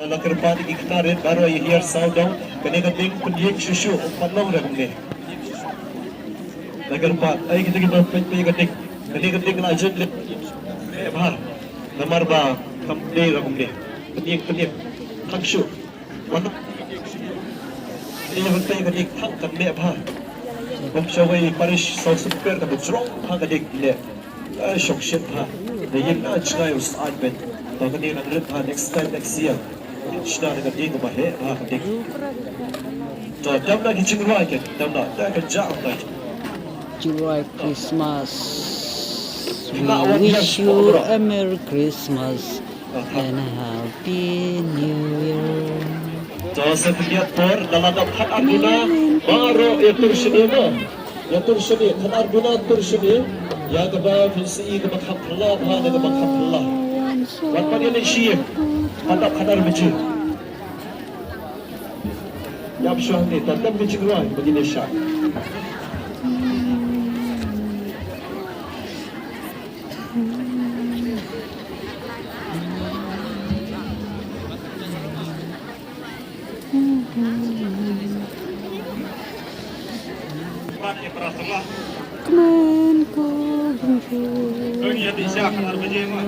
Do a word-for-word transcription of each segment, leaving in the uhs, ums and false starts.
La kyrpad ïa ki khynnah rit baroh ïa hiar saw dong. Kane ka ding pynïeng shuh shuh, ym pat long re kumne. La kyrpad, ai kita kiba peit peit ka ding. Kane ka ding la jin leh bha. Namar ba kam dei re kumne. Pynïeng pynïeng. Khang shuh. Wan. Ïa ban peit ka ding khang kan leh bha. Bym shawei parish saw sumper ka ba jrong bha ka ding leh. Ai, shong shit bha. Da ïeng na jngai u sait ben. Ba kane nang rit bha next time, next year. Shna da ka ding ba heh bha ka ding. To, dam na ki jingrwai ken, dam na, da ka ja ka. Jingrwai Christmas. We wish you a Merry Christmas and a Happy New Year. To, sa khyndiat por, da la dap khatar duna, baroh ïa tur shane mo. Ïa tur shane, khatar duna tur shane. Ïa kaba phin sa i kaba kham phylla bha, da kaba kham phylla. Wat pat ïa leit shi, pat dap khatar baje. Ïa shuwa ne, pat dap baje rwai, ba ngin ïa shah. Kmen ko bungsu. Ïa dih sha khatar baje ma.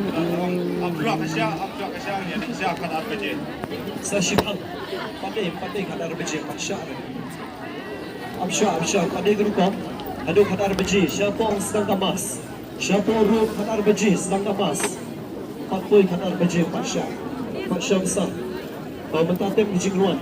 Ap shuwa ka sha, ap shuwa ka sha, ïa dih sha khatar baje. Sa shi phang. Pat dei, pat dei khatar baje, pat sha. Ap shuwa, ap shuwa, pat dei ka rukom. Haduh khatar baje, sha pong sdang ka mass. Sha pong ruh khatar baje sdang ka mass. Pat poi khatar baje pat shah. Pat shah bsa. Ba mynta tem ki jingrwai.